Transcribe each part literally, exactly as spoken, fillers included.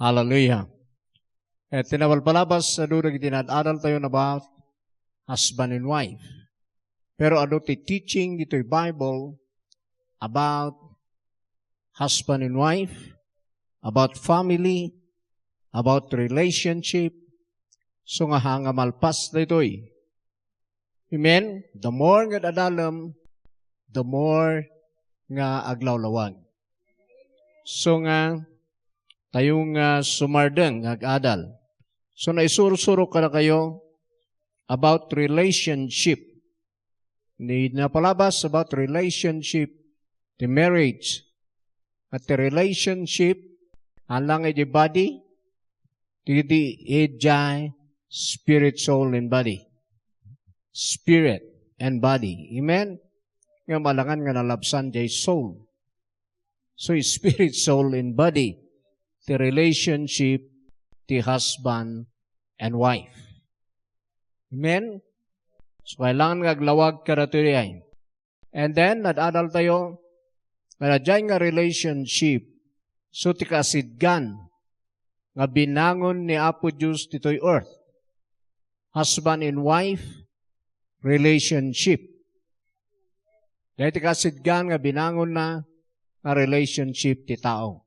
Hallelujah. Ket ti napalpalabas, adu dagiti naad-adal tayo about husband and wife. Pero adu ti teaching ditoy Bible about husband and wife, about family, about relationship. So nga ha nga malpas daytoy. Amen? The more nga ad-adalem, the more nga aglawlawag. So nga, tayo nga sumardeng nga ag-adal. So naisuro-suro kadakayo about relationship. Ni napalabas about relationship, the marriage. At the relationship, alang iti body, iti ijay spirit, soul, and body. Spirit and body. Amen? Nga malangan nga nalabsan jay soul. So, spirit, soul, and body, the relationship, the husband and wife. Amen? So, kailangan nga aglawag kadatoy ay. And then, ad-adal tayo, nga daydiay nga relationship, so ti kasidgan nga binangon ni Apo Dios ditoy earth. Husband and wife relationship. Daytoy kasidgan nga binangonna nga relationship ti tao.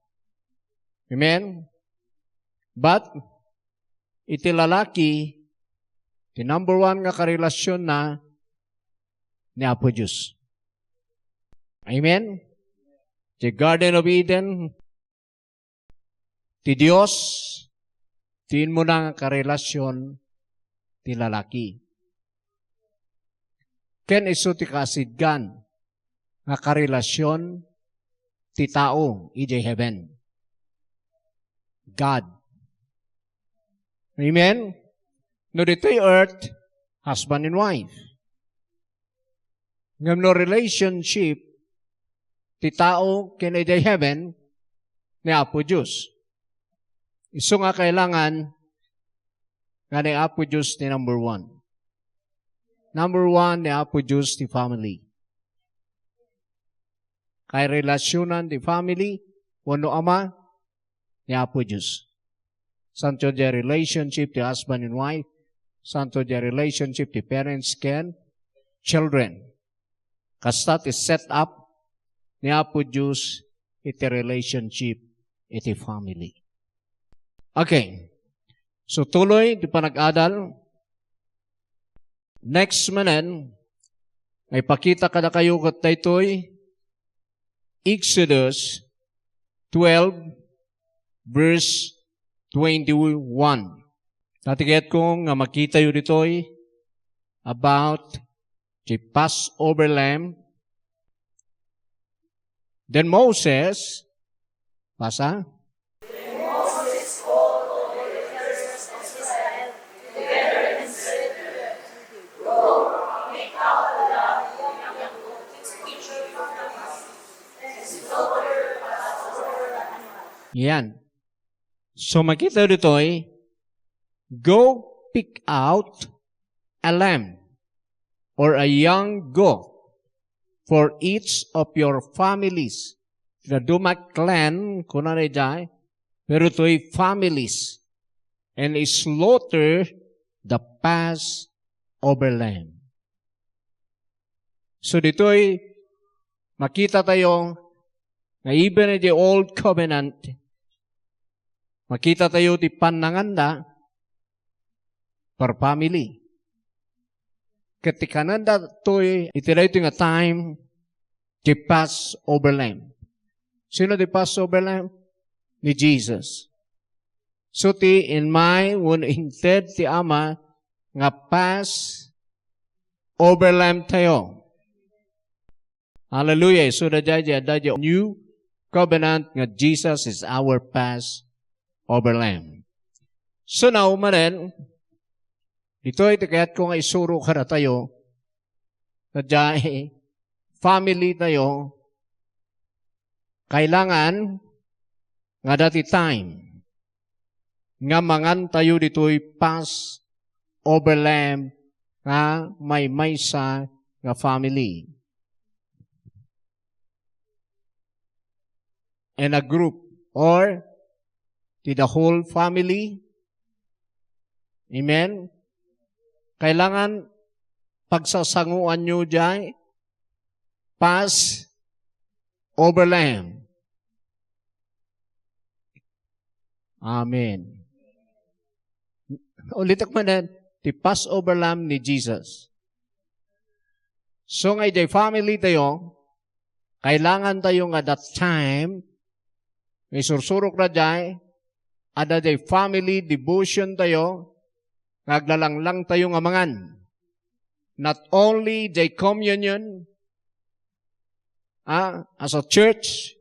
Amen? But, iti lalaki, ti number one nga karelasionna ni Apo Dios. Amen? Ti Garden of Eden, ti Dios, ti immuna nga karelasion ti lalaki. Ken isu ti kasidgan nga karelasion ti tao idiay heaven. God. Amen? No ditoy earth, husband and wife. Ngem no relationship ti tao ken idiay heaven, ni Apo Dios. Isu nga kailangan nga ni Apo Dios ti number one. Number one ni Apo Dios ti family. Kay relasionan ti family wenno ama ni Apo Dios. Santo ti relationship ti husband and wife. Santo ti relationship ti parents ken children. Kasta ti set up ni Apo Dios iti relationship iti family. Okay. So, tuloy ti panag-adal. Next manen, maipakita kadakayo ket daytoy, Exodus twelve, verse twenty-one. Tatigetko nga makitayo ditoy about the Passover lamb. Then Moses, basa? Yan. So, makita ditoy, "Go pick out a lamb or a young goat for each of your families." Dadduma clan, kuna na idiay, pero toy families. "And slaughter the Passover lamb." So, ditoy, makita tayo nga even in the old covenant, makita tayo ti pannanganda per family. Ket ti kanenda toy iti daytoy nga time, ti Passover lamb. Sino ti Passover lamb? Ni Jesus. So, ti inmay wenno inted ti Ama nga Passover lamb tayo. Hallelujah. So, daydiay, daydiay, new covenant nga Jesus is our Passover lamb. So, now, manen, ditoy ti kayatko nga isuro kadatayo, daydiay, family tayo, kailangan nga adda ti time nga mangan tayo ditoy Passover lamb nga maymaysa nga family. And a group or with the whole family. Amen? Kailangan pagsasanguanyo jay Passover Lamb. Amen. Ulitek manen, ti Passover Lamb ni Jesus. So, nga idiay family tayo, kailangan tayo nga that time, nga isursurok na jay, adda jay family devotion tayo, nga aglalanglang tayo nga mangan. Not only jay communion, ah, as a church,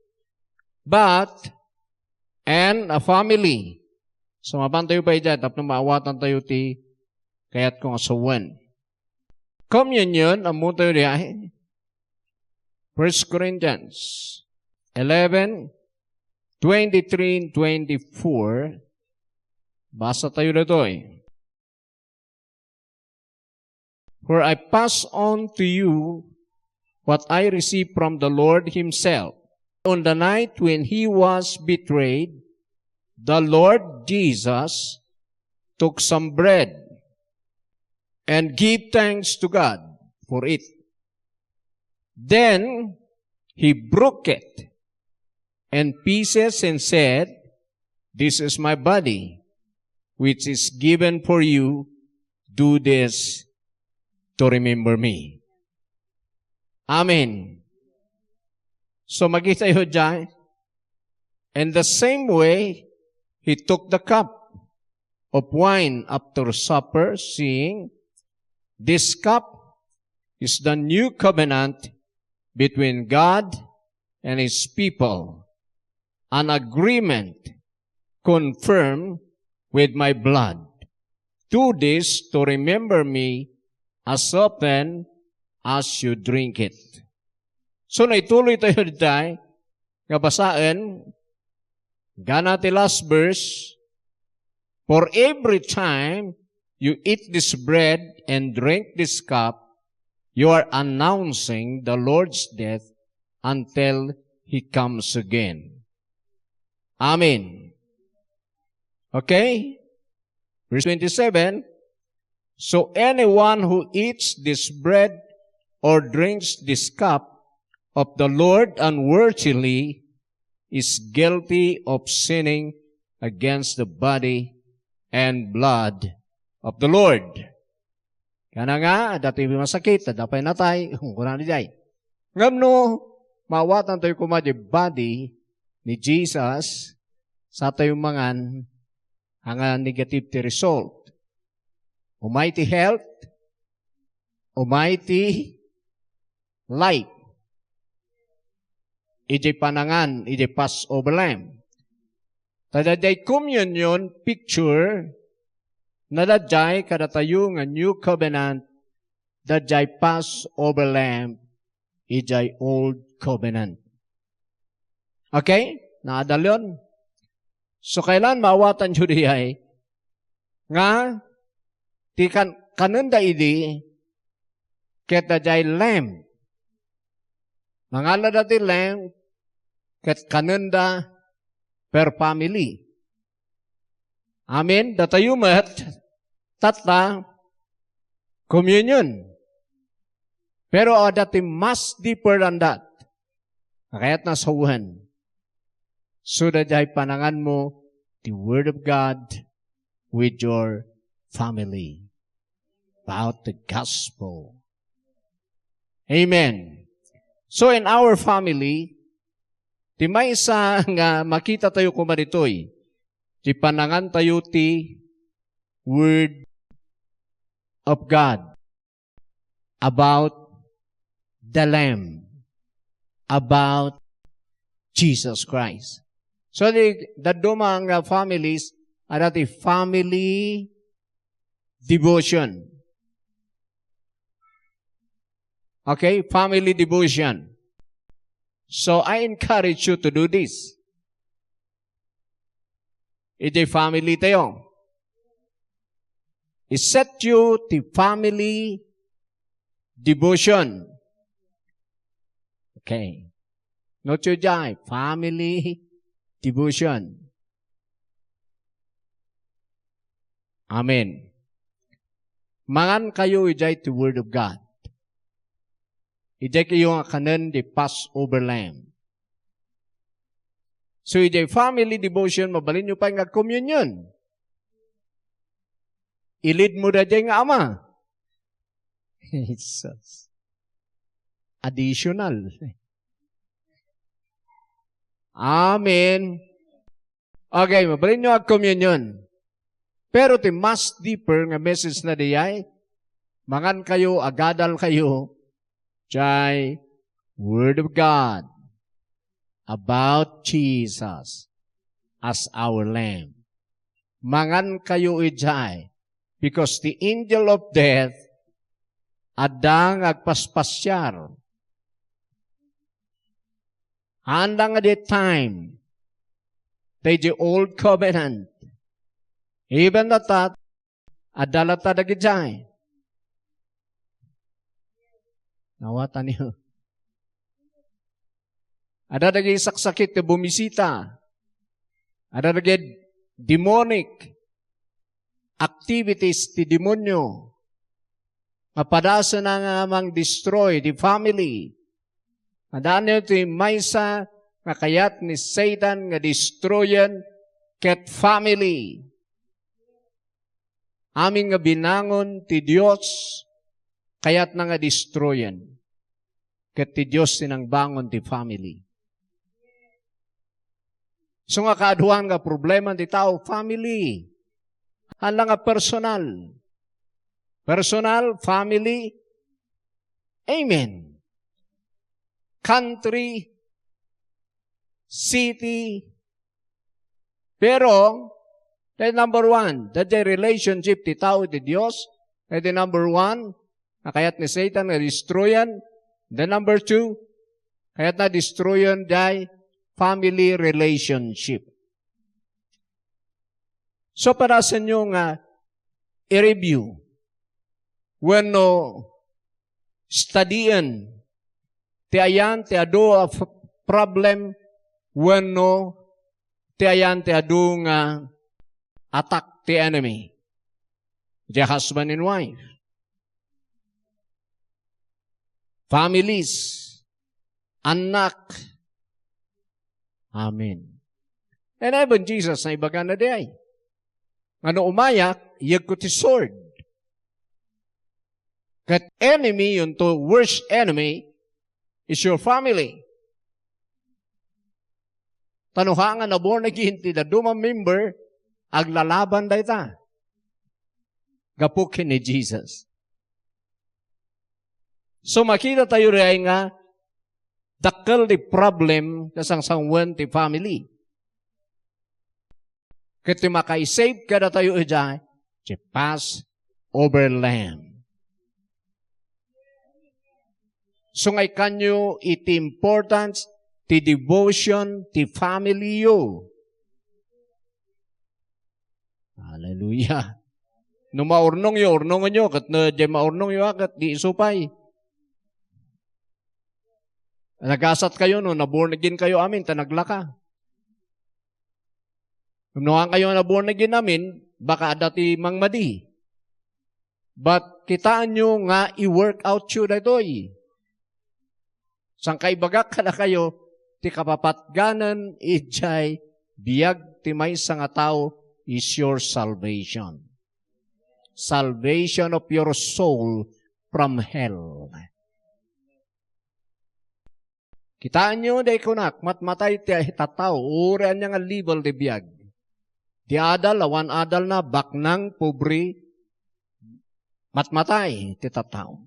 but and a family. So, mapan tayo pa idiay, tapno maawatan tayo ti kayat ko nga sawen. Communion, ammo tayo diay. First Corinthians eleven, twenty-three and twenty-four. Basa tayo ditoy. For I pass on to you what I received from the Lord himself. On the night when he was betrayed, the Lord Jesus took some bread and gave thanks to God for it. Then he broke it in pieces and said, "This is my body, which is given for you. Do this to remember me." Amen. So, makita tayo diay. In the same way, he took the cup of wine after supper, saying, "This cup is the new covenant between God and his people, an agreement confirmed with my blood. Do this to remember me as often as you drink it." So, naituloy tayo diay nga basaen, gana ti last verse, "For every time you eat this bread and drink this cup, you are announcing the Lord's death until he comes again." Amen. Okay? Verse twenty-seven, "So anyone who eats this bread or drinks this cup of the Lord unworthily is guilty of sinning against the body and blood of the Lord." Kana nga, adda ti masakit, adda pay natay, kuna diay. Ngem no, maawatan tayo koma diay body ni Jesus, sa tayo mangan, nga negative ti result. Umay ti health, umay ti life. Idiay panangan, idiay Passover Lamb. Ta daydiay communion picture, nadaydiay kadatayo nga new covenant, daydiay Passover Lamb, idiay old covenant. Okay? Naadalon? So, kailan maawatanyo diay nga ti kan-, kanenda idi ket daydiay lamb. Manganna daydiay lamb ket kanenda per family. Amen? Datayo met, tatta, communion. Pero adda ti mas deeper than that. Kayatna sawen. So, daydiay pananganmo the Word of God with your family. About the gospel. Amen. So, in our family, ti maysa nga makita tayo koma ditoy, ti panangan tayo ti Word of God about the Lamb, about Jesus Christ. So, di, dadduma nga families, adda ti family devotion. Okay? Family devotion. So, I encourage you to do this. Idiay family tayo. I-set you ti family devotion. Okay. Note you diay, family devotion. Amen. Mangan kayo idiay ti Word of God. Idiay kayo nga kanen di Passover lamb. So, idiay family devotion, mabalin nyo pay nga communion. Ilid mo da diay nga ama. Jesus. Additional. Amen. Okay, mabalin nyo ag communion. Pero ti mas deeper nga message na diay, mangan kayo, agadal kayo, jay Word of God about Jesus as our Lamb. Mangan kayo ijay, because the angel of death adda nga agpaspasiar. Haan lang nga di time, daydi old covenant. Even that, that, adda latta dagijay. Nawatan niyo. Adda dagiti saksakit ti bumisita. Adda dagiti demonic activities ti demonio nga padasena nga mangdestroy ti family. Adda ti maysa nga kayat ni Satan nga destroyen ket family. Amin nga binangon ti Dios, kayatna nga destroyen. Ket ti Dios ti nangbangon ti family. So nga kaaduan nga problema ti tao, family. Hala nga personal. Personal, family, amen. Country, city, pero, that number one, that the relationship ti tao iti Dios, that the number one, nga kayat ni Satan nga destroyan. The number two, kayatna destroyan, the family relationship. So, padasennyo nga i-review wenno studien ti ayan ti adu a f-, problem wenno ti ayan ti adu nga attack ti enemy. Ti husband and wife. Families. Annak. Amen. And even Jesus, naibagana diay nga no umayak, iyegko ti sword. Ket enemy, yunto worst enemy, is your family. Ta no haan nga na-born again ti dadduma member, aglalaban dayta. Gapu ken ni Jesus. So, makita tayo diay nga dakkel ti problem kasangsangoen ti family. Ket ti makaisave kadatayo idiay, ti Passover lamb. So nga ikkanyo iti importance ti devotion ti family yo. Hallelujah. No maurnongyo, urnongenyo, ket no diay maurnongyo, a, ket di isu pay. Nagasat kayo, no, na-born again kayo amin, ta naglaka. No, haan kayo na-born again amin, baka adda ti mangmadi. But kitaenyo nga i-work out yo daytoy. Saan kaibagak kadakayo, ti kapapatganen idiay biag ti maysa nga tao is your salvation. Salvation of your soul from hell. Kitaenyo, diay kunak, matmatay ti tattao, uray ania nga level ti biag. Ti adal, awan adalna, baknang, pobre, matmatay ti tattao.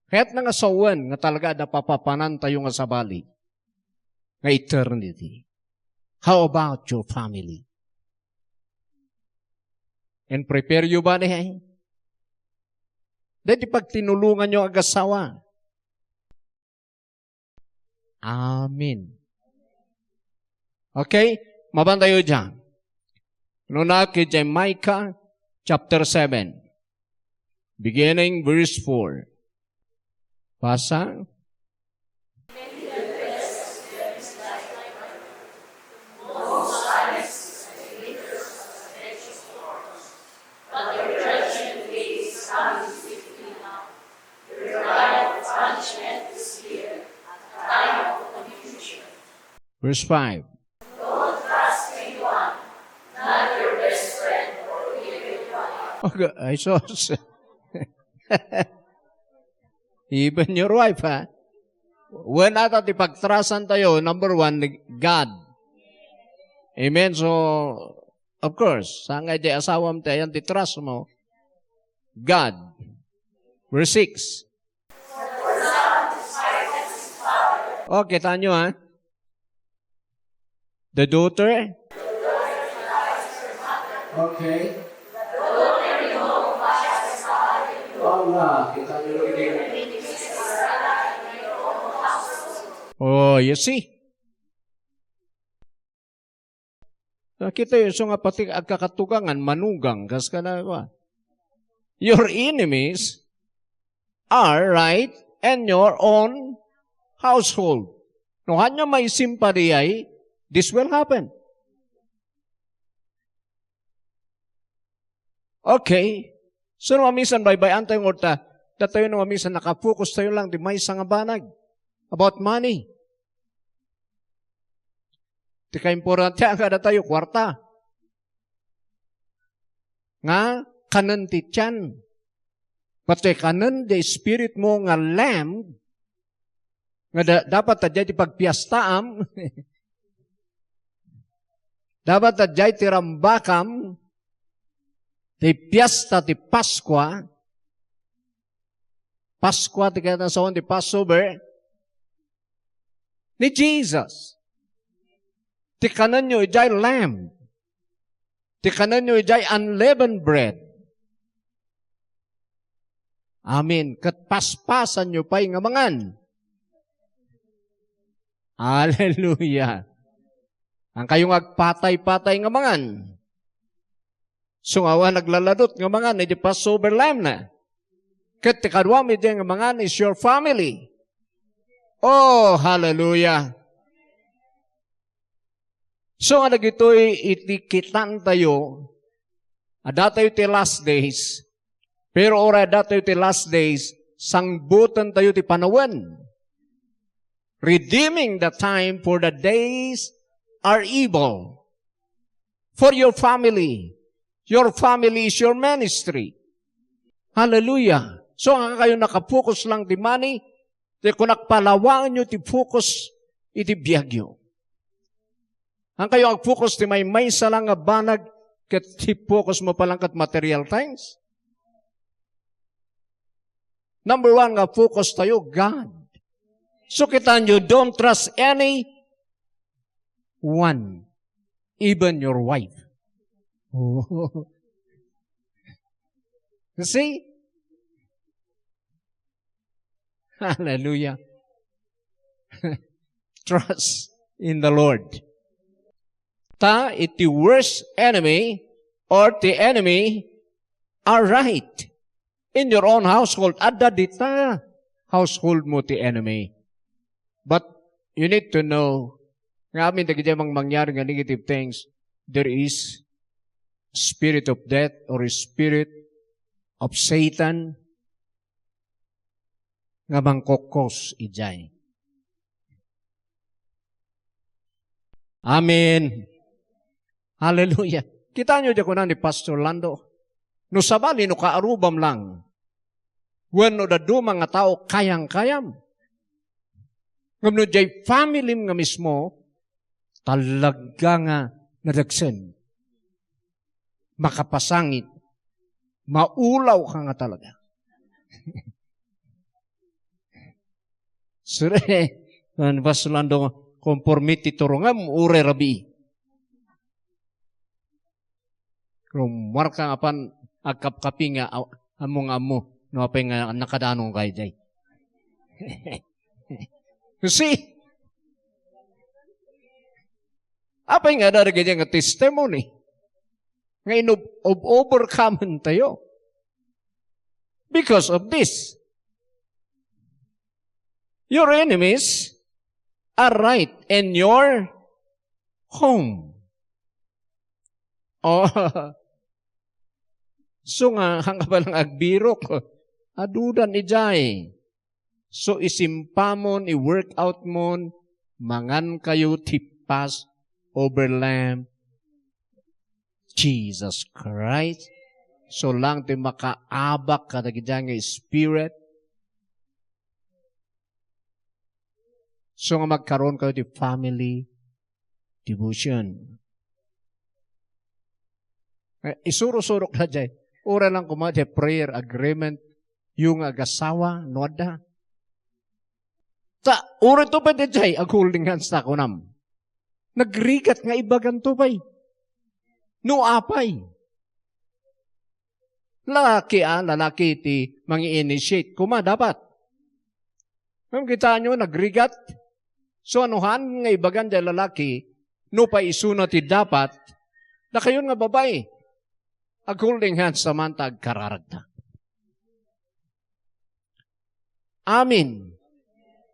Kayatna nga sawen nga talaga adda papapanantayo nga sabali nga eternity. How about your family? And prepare you ba ni? Dahil pagtinulungan nyo agasawa. Amen. Okay? Mabantayo dyan. Nuna ki Micah chapter seven, beginning verse four. Basa. Verse five. Don't trust anyone, not your best friend or even your wife. Okay, ay, sus. Even your wife, ha? Wen ata ti pagtrasan tayo, number one, ni God. Amen? So, of course, saan nga di asawam ti ayan ti trust mo? God. Verse six. Oh, kita nyo, ha? The daughter? Okay. Oh, nga, kita nyo rin. Oh, you see? Nakita yung so nga pati agkakatugangan, manugang, kas ka na, wa. Your enemies are right in your own household. No, hanya may simpadiay, this will happen. Okay. So, no, minsan, baybay-an tayo, ngorta, datayo, no, minsan, nakapokus tayo lang, di may nga banag about money. Ti kaimportantean kadatayo, kuarta. Nga, kanen ti tian. Pati kanen, di spirit mo nga lamb, nga da-, dapat ta diay ti pagpiastaam, dapat ta diay ti rambakam, ti piasta ti Paskua, Paskua ti kinasawan ti Passover, ni Jesus. Ti kanenyo idiay lamb. Ti kanenyo idiay unleavened bread. Amen. Ket paspasanyo pay nga mangan. Hallelujah. Saan kayo nga agpatay-patay nga mangan. So nga awan naglaladot nga mangan iti Passover lamb na. Ket ti kaduam iti nga mangan is your family. Oh, hallelujah. So nga dagitoy iti kitan tayo, adda tayo ti last days. Pero uray adda tayo ti last days, sangboten tayo ti panawen. Redeeming the time, for the days are evil. For your family. Your family is your ministry. Hallelujah. So, nga kayo nakapokus lang ti money, ti kunak palawangan nyo ti focus iti biagyo. Ang kayo agpokus ti maymaysa lang nga banag, ket ti focus mo pa lang ket material things. Number one nga focus tayo, God. So, kita nyo, don't trust any one, even your wife. Oh. You see? Hallelujah. Trust in the Lord. Ta iti worst enemy or the enemy are right in your own household. Adda dita household mo ti enemy. But you need to know nga amin dagiti mang-, mangyari nga negative things, there is spirit of death or spirit of Satan nga mangkokkos idiay. Amen. Hallelujah. Kita nyo di kuna ni Pastor Lando. No sabali, no kaarubam lang. Wenno dadduma nga tao, kayang-kayam. Ngem no diay family nga mismo, talaga nga nadagsen. Makapasangit. Maulaw ka nga talaga. Sure, kan Pastor Lando, konforme ti turongam, uray rabii. Rumuar ka nga pan agkapkapi nga a-, ammo nga ammo, no apay nga nakadanon ka idiay. You see? Apay nga adda dagiti nga testimony nga in-, ob-, ob-, overcome tayo because of this. Your enemies are right in your home. Oh. So nga, hangka pa lang agbirok, adudan idiay. So, isimpamon, i-workout mon, mangan kayo ti Passover Lamb, Jesus Christ. So lang ti makaabak kadagiti nga spirit. So nga magkaroon kayo ti family devotion. Eh, isuro-surok na jay. Ura lang kuma jay prayer agreement, yung agasawa, no adda. Ta, uri to pa di jay, ag-holding hands ta kunam. Nagrigat nga ibagan to pay. No apay. Lalaki, ah, lalaki ti mangi-initiate. Kuma, dapat. Ngem kita nyo, nagrigat. So, anuhan nga ibagan jay lalaki, no pa isuna ti dapat, dakayon nga babai, ag-holding hands ta man ta agkararagta. Amen.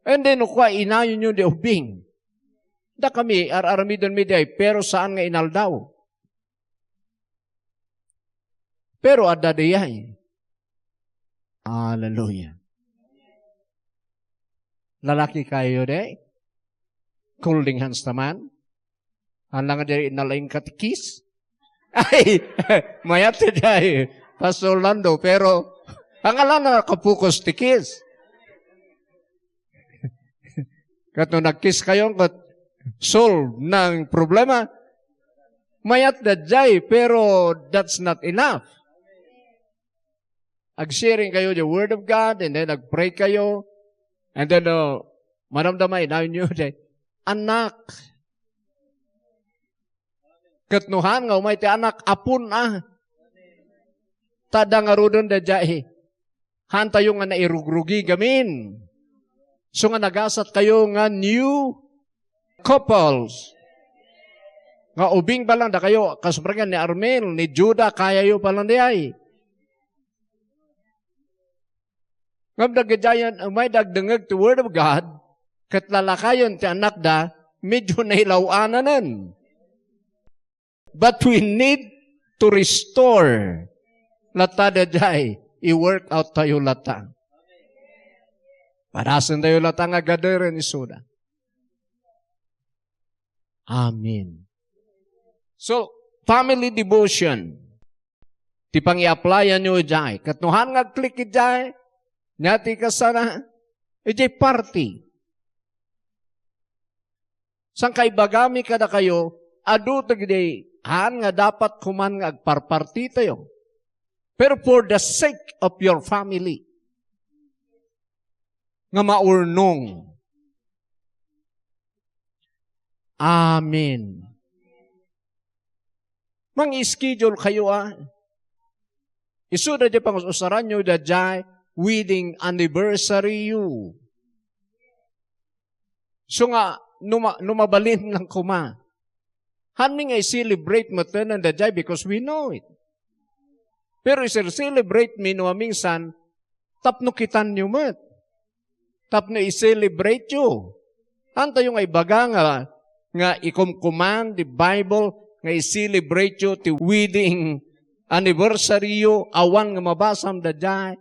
And then, kua, inayon nyo di ubing. Da kami, ar-aramiden mi di ay, pero saan nga inaldaw? Pero adda di ay. Hallelujah. Lalaki kayo di? Holding hands ta man. Alang di nalaing katikis. Ay, mayat di ay. Pastor Orlando, pero ang ala na kapukos ti kiss. Kat no nag-kiss kayo, kat solve ng problema. Mayat da jay, pero that's not enough. Ag-sharing kayo the word of God, and then nag-pray kayo, and then, uh, maramdamay na nyo, jay, anak. Ket no han nga umay ti anak, apon a. Ta adda ngaruden daydiay. Han tayo nga nairugrugi gamin. So nga nagasat kayo nga new couples. Nga ubing pa lang da kayo, kasubrengan ni Armel, ni Judah, kayayo pa lang di ay. Ngem dagiti umay dagdengngeg ti Word of God, ket lalakayen ti annakda, medyo nailaw-ananen. But we need to restore. Latta daydiay, i-work out tayo latta. Padasen tayo latta nga gaderen isuda. Amen. So, family devotion. Ti pangi-applyan nyo idiay. Ket no han nga agklik idiay, nia ti kasana, idiay party. Saan kaibagami kadakayo, adu dagiti han nga dapat kuman nga agparparti tayo. Pero for the sake of your family, nga maurnong. Amen. Mang-schedule kayo, ah. Isuda di pangusaran nyo, daydiay wedding anniversary you. So nga, numa-, numabalin lang kuma. Hanmi nga i-celebrate mo tanan daydiay because we know it. Pero i-celebrate mi no minsan, tapno kitan nyo met. Tapno i-celebrate yo. Antayo nga ibaga nga, nga ikumkuman di Bible nga i-celebrate yo ti wedding anniversary yo, awan nga mabasam daydiay.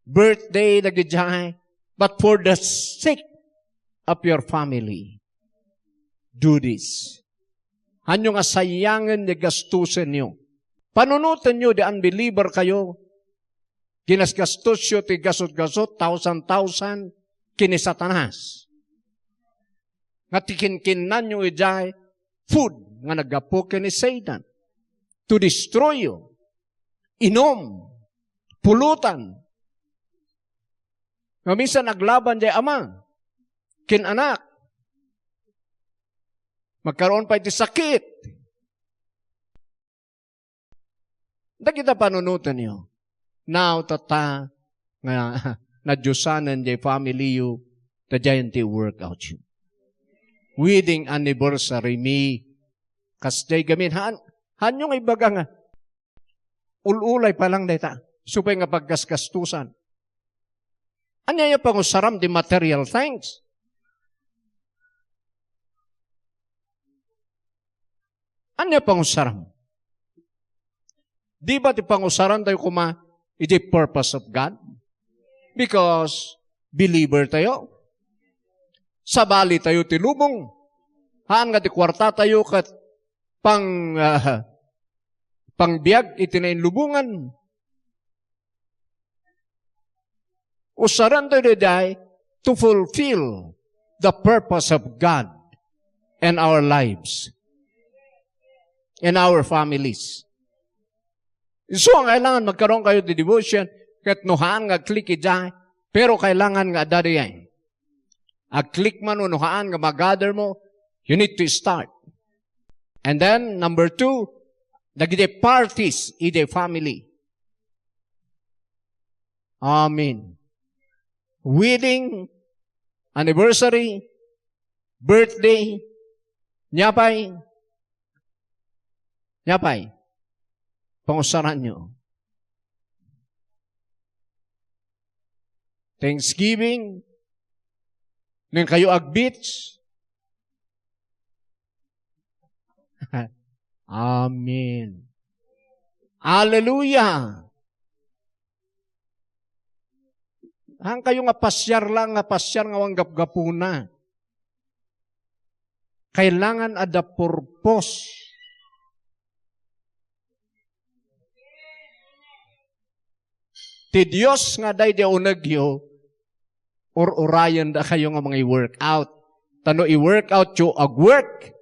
Birthday dagiti, but for the sake of your family, do this. Hanyo nga sayangen ti gastusenyo. Panunotenyo di unbeliever kayo, ginasgastos yo ti gasot-gasot, thousand-thousand, ken ni Satanas. Nga ti kinkinnanyo idiay food nga naggapu ken ni Satan to destroy you. Inum, pulutan. Nga minsan aglaban diay ama ken anak. Magkaroon pay ti sakit. Dagita panunotenyo. Now, tata, nga nadiosanen diay family yo, ta diayen ti workout yo. Wedding anniversary mi, kas diay gamin. Han, hanyo nga ibaga nga, ul-ulay pa lang dayta. Supay nga paggasgastusan. Ania pangusaram di material things? Ania pangusaram? Di ba ti pangusaran tayo kuma iti purpose of God? Because believer tayo. Sabali tayo ti lubong. Haan nga ti kuarta tayo ket pang, ah, pangbiag iti nainlubongan. Usaren tayo daydiay to fulfill the purpose of God in our lives, in our families. So, ang kailangan magkaroon kayo ti devotion, ket no haan nga click idiay, pero kailangan nga adda diay. Ag-click man wenno haan nga magather mo, you need to start. And then, number two, dagiti parties iti family. Amen. Wedding, anniversary, birthday, nia pay, nia pay, pangusaranyo. Thanksgiving, nang kayo ag-beach. Amen. Hallelujah. Haan kayo nga pasiar lang, nga pasiar nga awan gapgapuna. Kailangan adda purpose. Ti Dios nga adda idi unegyo, ur-urayen dakayo nga mangi-workout. Ta no i-workout yo, ag-work.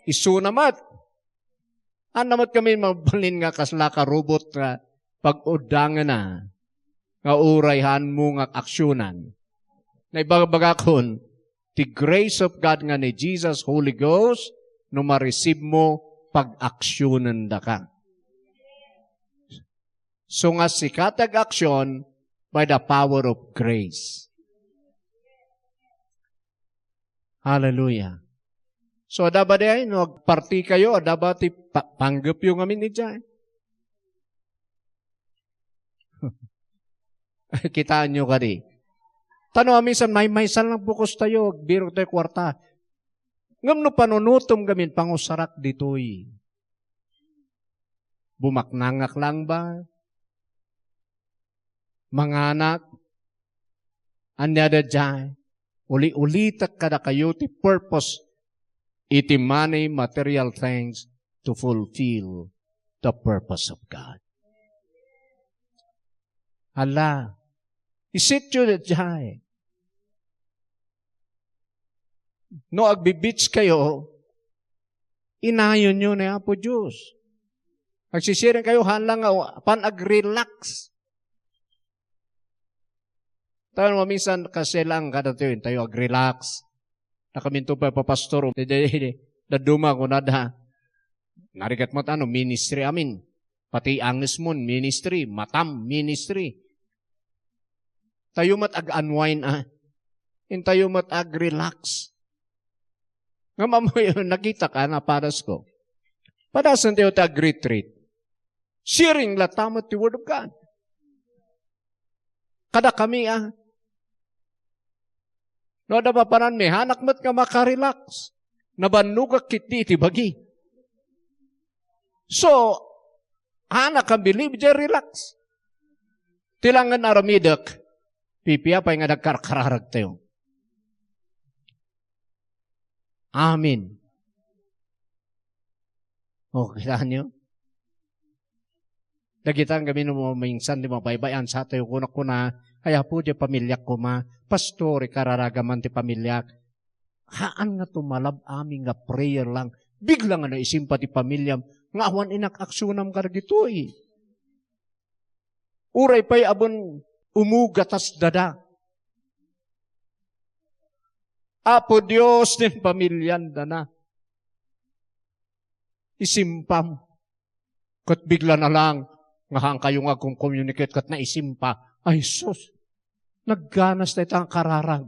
Isuna met. Haan na met kami mabalin nga kasla ka robot nga pag-uddangena, nga uray haanmo nga aksionan. Naibagabagakon, ti grace of God nga ni Jesus, Holy Ghost, no ma-receive mo, pag-aksionendaka. So nga sika ti ag-action by the power of grace. Hallelujah. So, adda ba diay, no, agparti kayo, adda ba ti pa-, panggepyo ngamin idiay? Kitaenyo kadi. Ta no, a, minsan, maymaysa lang pukostayo, agbirok tayo kuarta. Ngem no panunutom ngamin, pangusarak ditoy. Bumaknangak lang ba? Manganak? Ania daydiay? Uli-ulitek kadakayo ti purpose iti money, material things to fulfill the purpose of God. Hala, isityo daydiay. No agbi-beach kayo, inayonyo ni Apo Dios. Agsisiring kayo, haan lang nga pan-agrelax. Tayo, maminsan, kasi lang kadatayo, intayo agrelax. Nakaminto pay papastor, dede, dadduma, kunada. Narigat mo, ano, ministry amin. Pati anges mon, ministry. Matam, ministry. Tayo met ag-unwind, ah. Intayo met ag-relax. Nga mamoy, nakita ka na padas ko. Padasen tayo ti ag-retreat. Sharing la ta met ti Word of God. Kada kami, ah. No, adda papanan mi, hanak met nga makarelax. Nabannogak ketdi iti bagi. So, hanak a believe, di relax. Ti langen aramidek, pipia pay nga nagkarkararag tayo. Amen. O, kitaenyo? Dagita gamin no maminsan ti mabaybay-an sa tayo, kuna-kuna, "Ay, Apo, di pamiliak koma, pastor, ikararaga man ti pamiliak." Haan nga tumalab amin nga prayer lang. Bigla nga naisimpa ti pamiliam, nga awan inak aksionam kadagitoy. Uray pay abon umugatas dada. Apo Dios, din pamilian dana. Isimpam. Ket bigla na lang, nga haan kayo nga agkom-communicate ket naisimpa. Ay, sus! Nagganas dayta nga kararag.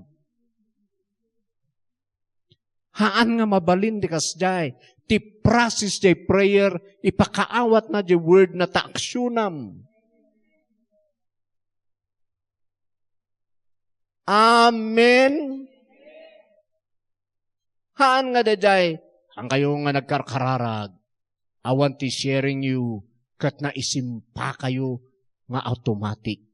Haan nga mabalin ti kasdiay. Ti process diay prayer, ipakaawatna diay word na ta aksionam. Amen. Haan nga daydiay, haan kayo nga nagkarkararag. Awan ti sharing you, ket naisimpa kayo nga automatic.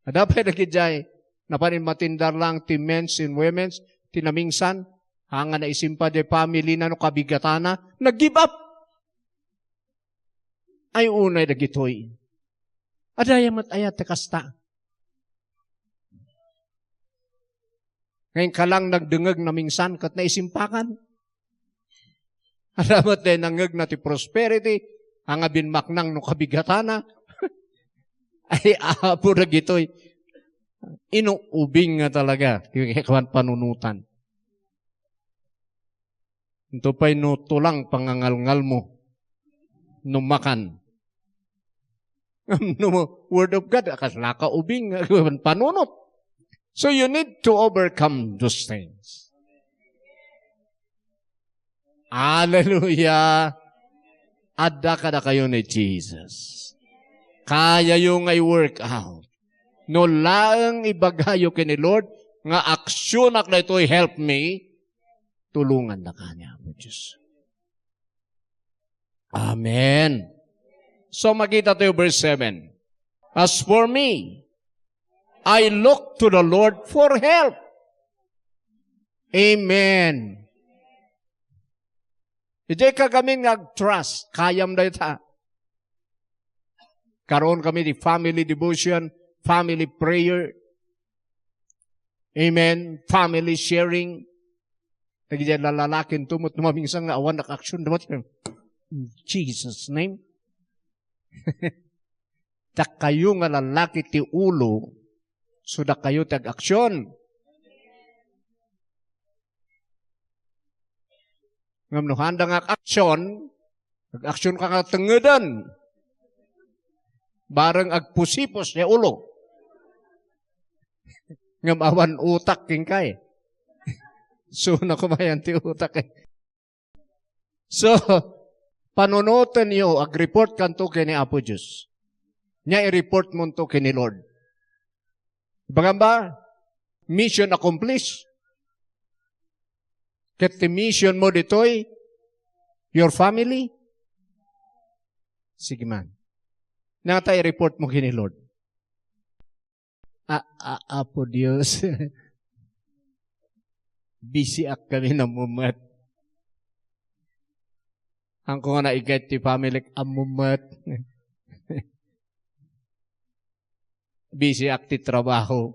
Adda pay dagidiay, Napan immatindar lang ti men's and women's, ti namingsan, haan nga naisimpa diay family na no kabigatana, nag-give up. Ay, unay dagitoy. Adda met aya ti kasta. Ngayon ka lang nagdengngeg namingsan ket naisimpakan. Adda met diay nangngegna ti prosperity, haan nga bimaknang no kabigatana. Ay, Apo, dagitoy. Inuubing nga talaga ti kapanunotan. Inton pay no tulang pangangalngalmo, no makan. No Word of God, kasla ka ubing, panunot. So you need to overcome those things. Hallelujah! Adda kadakayo ni Jesus. Kayayo nga i-work out. No laeng ibagayo ken ni Lord nga aksyonak daytoy, help me, tulongandaka ni Apo Dios. Amen. So, makita tayo, verse seven. As for me, I look to the Lord for help. Amen. Idiay kagamin nga ag-trust, kayam dayta. Karon kami ti family devotion, family prayer. Amen. Family sharing. Dagiti lalaki tumot mamingsan nga awan nakaksyon, dapat, in Jesus' name. Dakayo nga lalaki ti ulo, so dakayo ti ag-aksyon. Ngem no haanda nga ag-aksyon, ag-aksyon ka nga tengngeden. Bareng agpusipos ti ulo. Ngem awan utak kenka. So, nakumayan ti utak. So, panunotenyo, ag-report kanto ken ni Apo Dios. Nia i-report monto ken ni Lord. Ibagam ba? Mission accomplished. Ket ti mission mo ditoy, your family? Sige man. Nata i-report mo ken ni Lord. A, a, Apo Dios. Busy ak kami na mumet. Ang ko nga naigat ti family, ammumet. Busy ak ti trabaho.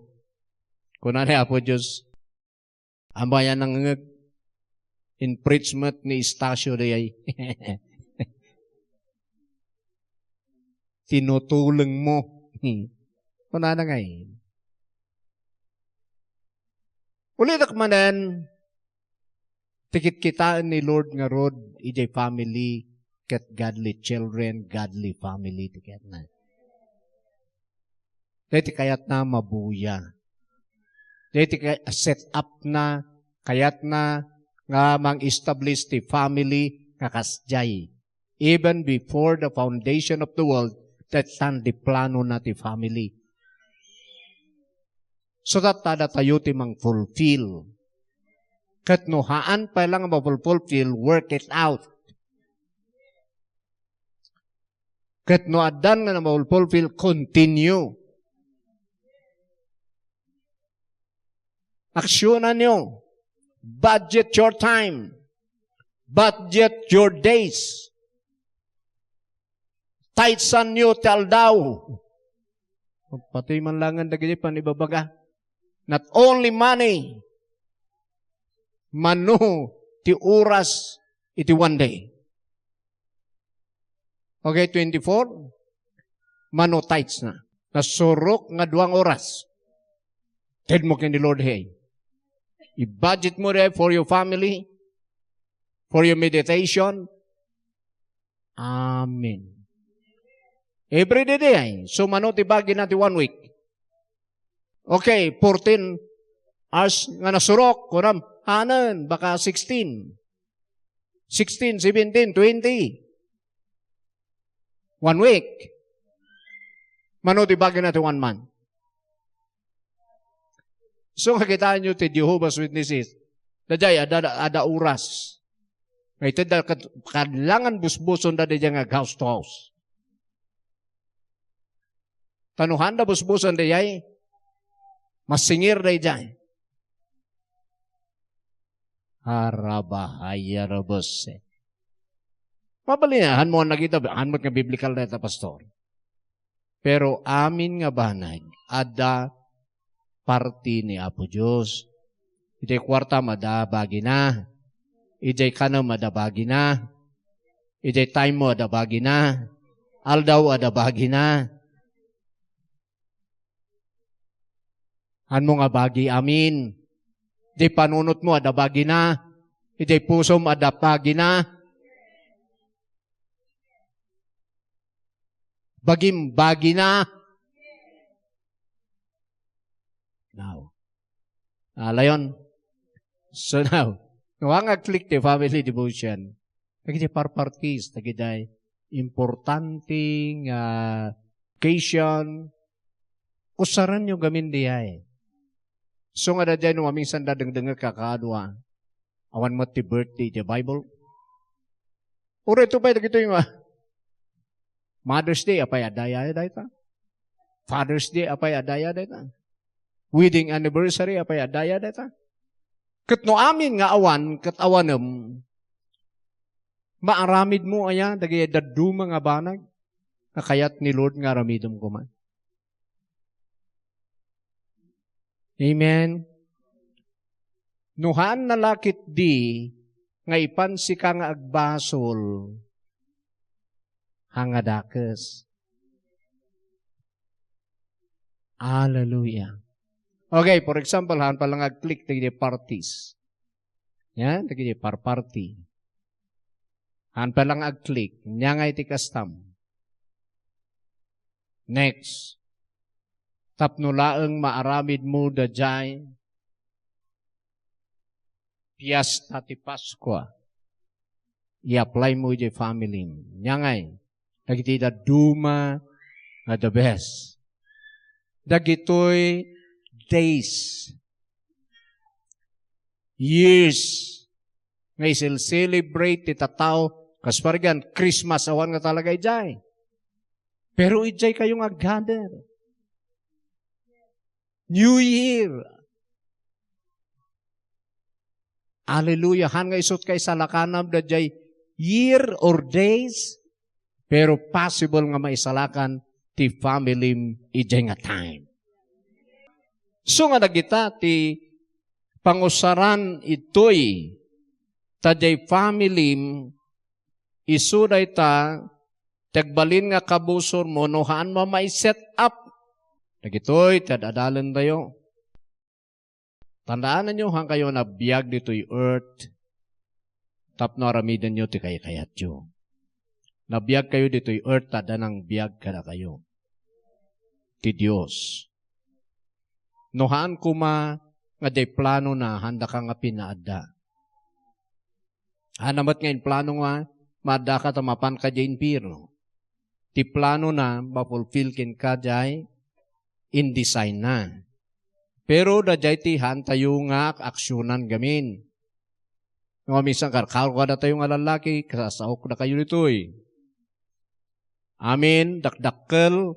Kuna ni Apo Dios, amaya nangngeg, in-preach met ni Estacio dayay. Tinutuleng mo. Kunana ngay. Ulitek manen, ti kitkitaen ni Lord ngarud, idiay family, ket godly children, godly family, ti kayatna. Daytoy kayatna mabuya. Daytoy kay-, set up na, kayatna nga mang-establish ti family nga kasdiay. Even before the foundation of the world, ket tan ti plano na ti family. So, tatta datayo ti mang-fulfill. Ket no haan pay lang mafulfil, work it out. Ket no addan nga mafulfil, continue. Aksyonan yo. Budget your time. Budget your days. Tithes-an yo ti aldaw. Pati man langan dagiti panibabaga. Not only money, mano ti oras iti one day. Okay, twenty-four, mano tithes na. Nasurok nga duang oras. Ted mo ken ni Lord, hey. I-budget mo re for your family, for your meditation. Amen. Every day, day, ay. So, mano ti bagi na ti one week? Okay, fourteen hours nga nasurok, kuram, hanen, baka sixteen. Sixteen, seventeen, twenty. One week. Mano ti bagi na ti one month? So, kakitaan nyo ti Jehovah's Witnesses. Daydiay, ada, ada oras. Nga iti da, kad-, kadlangan busbuson da daydiay nga house to house. Ta no haanda busbuson daydiay, Masingir daydiay. Arabahaya rebese. Mabalin, han mo nakita, han mo nga biblical dayta, pastor. Pero amin nga banag, adda parti ni Apo Dios. Idiay kuartam, adda bagina. Idiay kanem, adda bagina. Idiay time mo, adda bagina. Aldaw, adda bagina. Hanmo nga bagi amin. Idiay panunotmo, adda bagina. Idiay pusom, adda bagina. Bagim bagina. Now. Ah, layon. So now, no, ang click ti family devotion. Dagiti parpartis, dagiti importante nga occasion, usarenyo gamin diay. So nga daydiay no maminsan da dengdengngek a kaadua, awan met ti birthday ti Bible. Uray to pay dagitoy nga Mother's Day, apay adda aya dayta? Father's Day, apay adda aya dayta? Wedding anniversary, apay adda aya dayta? Ket no amin nga awan, ket awanem, maaramidmo aya dagiti dadduma nga banag nga kayat ni Lord nga aramidem koma? Amen. No haanna la ketdi nga ipan sika nga agbasol, ha nga dakes. Hallelujah. Okay, for example, haan pay la nga ag-click dagiti parties. Yan, dagiti parparty. Haan pay la nga ag-click. Ania nga iti kastam? Next. Tapno laeng maaramidmo daydiay fiesta ti Paskua, i-apply mo idiay family. Ania ngay? Dagiti dadduma nga the best. Dagitoy days, years, nga isil-celebrate ti tattao, kas parigan, Christmas, awan nga talaga idiay. Pero idiay kayo nga gather. New Year. Hallelujah. Han nga isut' kaisalakanam daydiay year or days, pero possible nga maisalakan ti family idiay nga time. So nga dagita ti pangusaran itoy, ta diay family, isu dayta ti agbalin nga kabusormo no haanmo a mai-set up. Dagitoy ti ad-adalentayo. Tandaananyo, hankayo nagbiag ditoy earth tapno aramidenyo ti kaykayatyo. Nagbiag kayo ditoy earth ta adda nangbiag kadakayo ti Dios. No haan koma nga diay planona, haandaka nga pinaadda. Haan met nga implano nga maaddaka ta mapanka diay infierno. Ti planona, mafulfill kenka diay in design na. Pero daydiay ti haantayo nga aksionan gamin. No, minsan karkaro kadatayo nga lallaki, kasasaok dakayo ditoy. Amen. Dakdakkel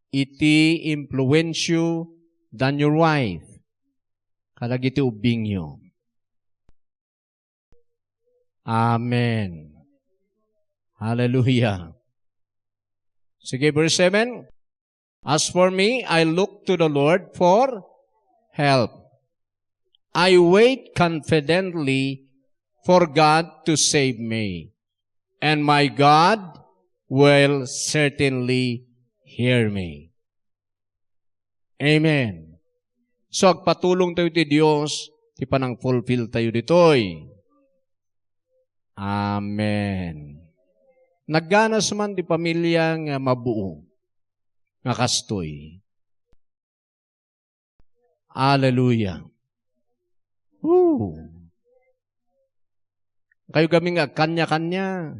iti impluensyo than your wife kadagiti ubbingyo. Amen. Hallelujah. Sige, verse seven. As for me, I look to the Lord for help. I wait confidently for God to save me, and my God will certainly hear me. Amen. So, agpatulong tayo ti Dios, ti panang-fulfill tayo ditoy. Amen. Nagganas man ti pamilya nga mabuo, nga kastoy. Hallelujah. Woo. Kayo gamin nga agkanya-kanya.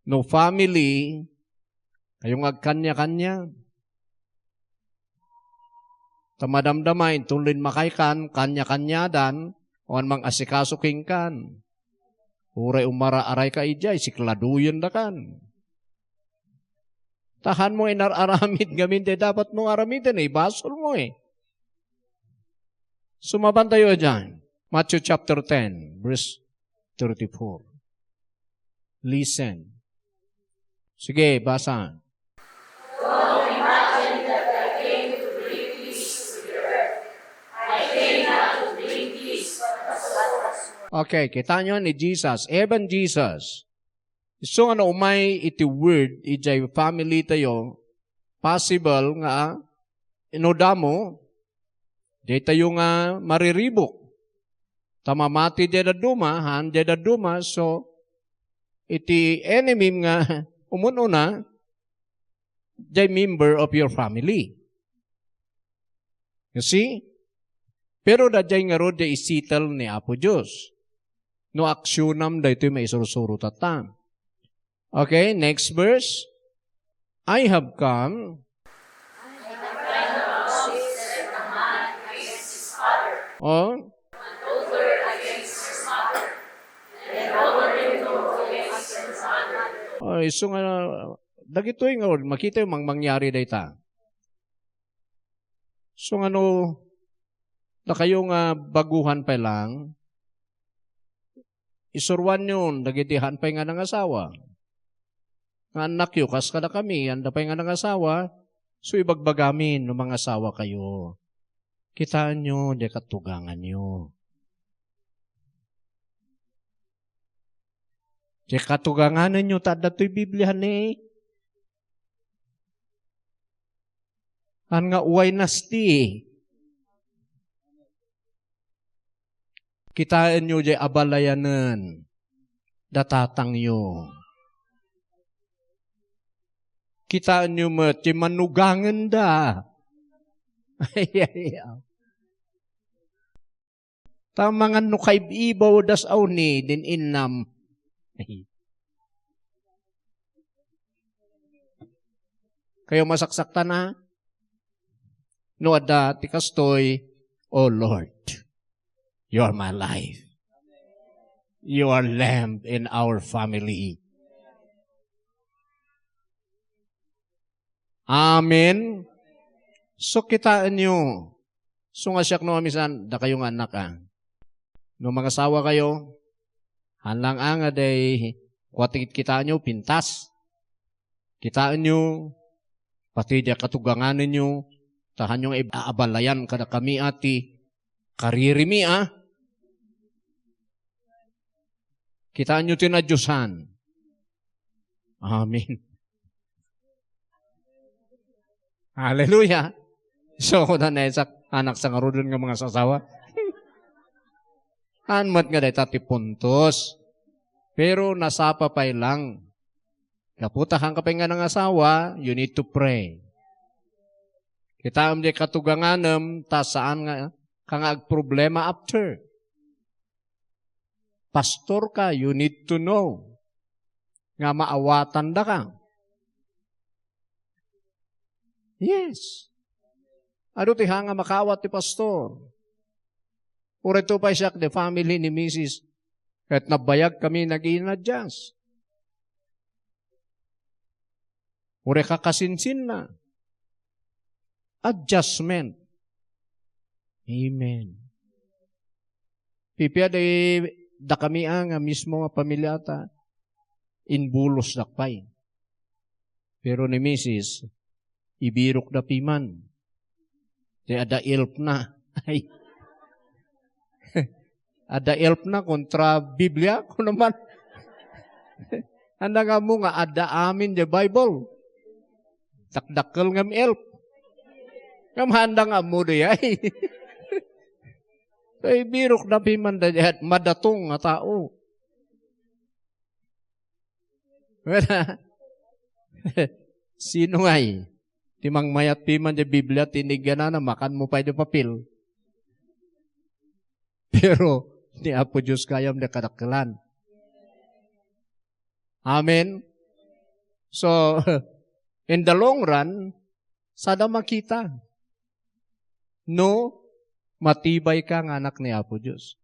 No family, kayo nga agkanya-kanya. Ta madamdama, inton limmakakan, kanya-kanyadan, awan mang-asikaso kenkan. Uray umara-arayka idiay, sikladuyendakan. Ta hanmo inar-aramid ngamin ti dapat mo nga aramiden, eh, basolmo, eh. Sumabantayo dyan. Matthew chapter ten, verse thirty-four. Listen. Sige, basa. Okay, kita nyo ni Jesus. Even Jesus. Isu nga no umay iti word, ijay family tayo, possible nga, ino damo, daytayo nga mariribuk. Ta mamati jay dadduma, haan jay dadduma, so, iti enemy nga umun-una, jay member of your family. You see? Pero dayjay ngarud jay isettle ni Apo Dios. No aksyonam daytoy maisursuro tatta. Okay, next verse. I have come. Oh? Oh, isu nga, dagitoy nga, makita yung mang-, mangyari dayta. So, ano, dakayo nga baguhan pa lang, isuruanyo dagiti haan pay nga nangasawa. Nga annakyo, kas kadakami, haan pay nga nangasawa, so ibagbagamin no mangasawa kayo. Kitaan nyo, di katugangan nyo. Di katugangan nyo, ta adda toy Biblia ni. Haan nga uway nasti. Kitaenyo jay abalayanen da tatangyo. Kitaenyo met jay manugangenda. Ay, ay, ay. Ta mangan no kaib-ibaw das awni din innam. Kayo masaksaktan a? No adda ti kastoy, "Oh Lord, you are my life. You are Lamb in our family." Amen. So, kitaenyo. So, nga siak no kamisan, dakayo nga annak, a. No mangasawa kayo, haan lang a nga day, kua ti kitaenyo, pintas. Kitaenyo, pati di katuganganenyo, ta haanyo nga ib-, aabalayan kadakami a ti karirimi, a. Kitaenyo ti nadiosan. Amen. Hallelujah. So, kuna na isak, anak sa ngaruden nga mangasasawa. Haan met nga dayta ti puntos. Pero nasapa pay lang. Gapu ta haanka pay nga nangasawa, you need to pray. Kitaem di katuganganem, ta saan nga, ka nga agproblema after. Pastor ka, you need to know nga maawatan da ka. Yes. Adu ti haan nga makaawat ti pastor. Uray to pay siak, the family ni misis, ket nabayag kami nag-iinadyas. Uray kakasinsinna. Adjustment. Amen. Pipia di dakami a nga mismo nga pamiliata, inbulosdak pay. Pero ni misis, ibirokda piman. Ti adda elf na. Ay. Adda elf na kontra Biblia, kuno man. Anda nga ammo nga adda amin di Bible. Dakdakkel ngem elf. Ngem anda nga ammo di ay. Ay, birokda piman da, madatong nga tao. Wala. Sino ngay? Ti mangmayat piman di Biblia, ti inigganana, makanmo pay di papel. Pero ni Apo Dios gayam di kadakkelan. Amen? So, in the long run, sada makita. No, matibay ka nga anak ni Apo Dios.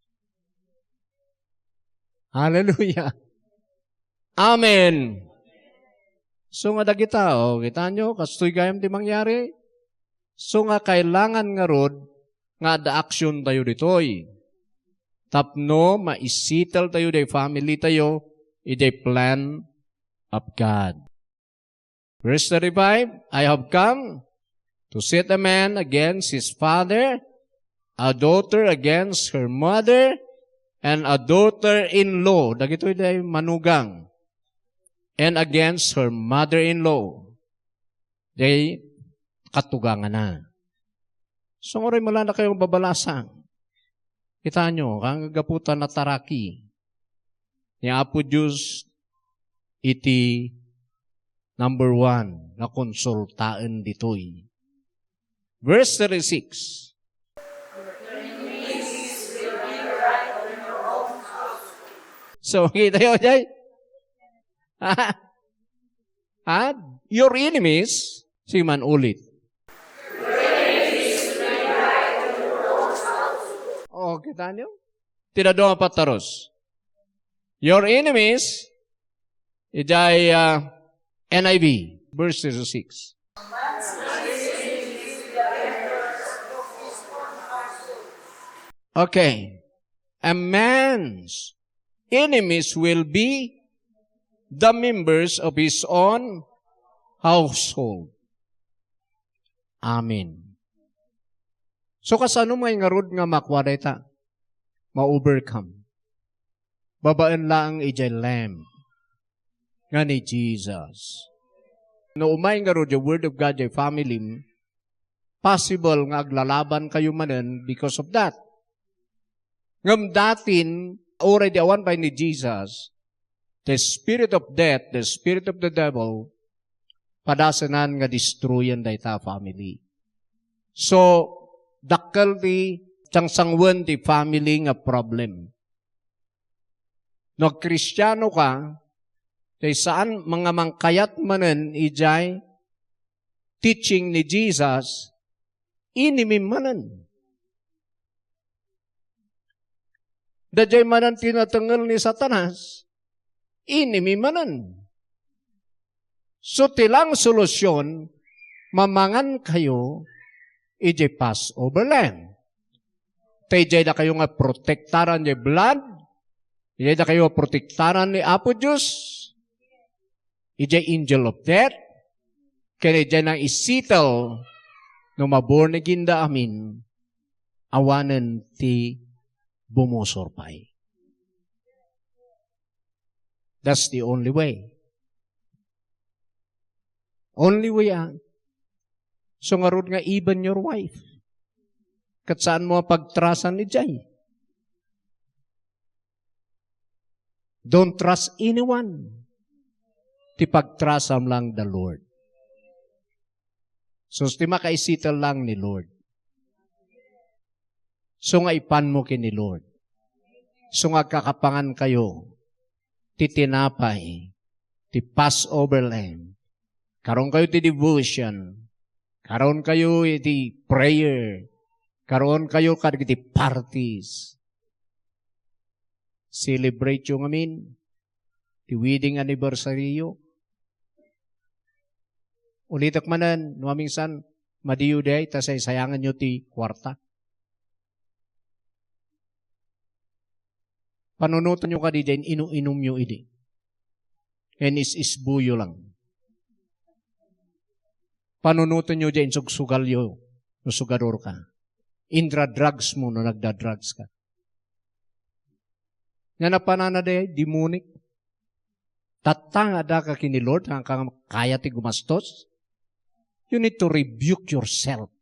Hallelujah. Amen. So nga dagita, o, kita nyo, kastoy gayam ti mangyari. So nga kailangan ngarud, nga adda action tayo ditoy. Tapno maisettle tayo day family tayo, iday plan of God. Verse thirty-five, "I have come to set a man against his father, a daughter against her mother, and a daughter-in-law," dagitoy day manugang, "and against her mother-in-law." Day katugangana. So, ngaroy, mala na kayo babalasang. Kita nyo, kang gapu ta nataraki ni Apo Dios iti number one nga konsultaen ditoy. Verse thirty-six. So, kita yo, jay? Ha? Ha? Your enemies, sige man ulit. Oh, kita nyo? Ti dadua nga pataros. Your enemies, ijay, ah, N I V, verse thirty-six. Okay. A man's enemies will be the members of his own household. Amen. So, kasano may ngarud nga makua dayta? Ma-overcome. Babaen laeng idiay Lamb nga ni Jesus. No umay ngarud the Word of God, the family, possible nga aglalaban kayo manen because of that. Ngem datin, uray di awan pay ni Jesus, the spirit of death, the spirit of the devil, padasenan nga destroyen dayta family. So, dakkel ti sangsangwen ti family nga problem. No Kristiano ka, tay saan nga mangkayat manen idiay teaching ni Jesus, enemy manen. Daydiay manen ti natengngel ni Satanas, enemy manen. So, ti lang solusyon, mamangan kayo idiay Passover lamb. Ta idiay da kayo nga protektaran diay blood, idiay da kayo protektaran ni Apo Dios, idiay angel of death, ken idiay nang isettle no ma-born again da amin, awanen ti bumusor pay. That's the only way. Only way, ah. So ngarud nga even your wife, ket saan mo a pagtrasan idiay. Don't trust anyone. Ti pagtrasam lang the Lord. So, ti makaisettle lang ni Lord. So nga ipanmo ken ni Lord. So nga agkakapangan kayo ti tinapay, ti Passover lamb. Karon kayo ti devotion. Karon kayo iti prayer. Karon kayo kadagiti parties. Celebrate yo ngamin ti wedding anniversary yo. Ulitek manen, no maminsan, madiyo diay, ta saysayangan yo ti kuarta. Panunoten yo kadi diay inu-inum yo idi. Ken is-isbo yo lang. Panunoten yo diay insugsugal yo, no sugador ka. Indra-drugs mo, no nagda-drugs ka. Nga napanana diay, demonic. Tatta nga adda ka ken ni Lord, nga ka kaya ti gumastos. You need to rebuke yourself.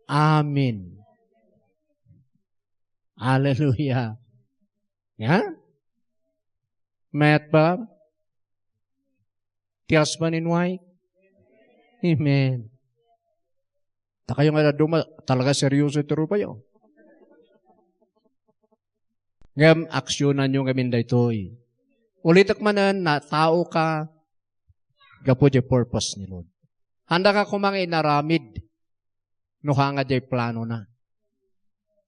Amen. Hallelujah. Ya? Met ba? Ti husband and wife? Amen. Ta kayo nga daduma, talaga seryoso iti rupayo. Ngem aksyonan yo ngamin daytoy. Ulitek manen, natao ka gapu diay purpose ni Lord. Handa ka koma nga inaramid no hanga diay planona.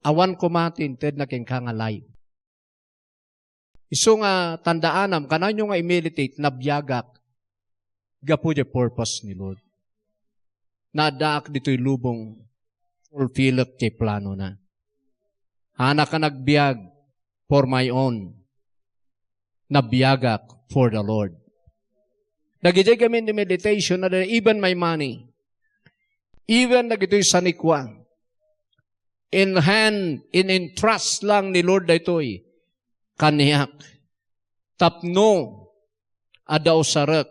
Awan koma ti intedna kenka nga life. Isu nga tandaanam, kananyo nga i-meditate, nabiagak gapu diay purpose ni Lord. Naaddaak ditoy lubong, fulfillek ti planona. Haanak a nagbiag for my own. Nabiagak for the Lord. Dagiti gamin ti meditation na even my money, even dagitoy sanikua, in hand, in entrust lang ni Lord daytoy kaniak. Tapno adda usarek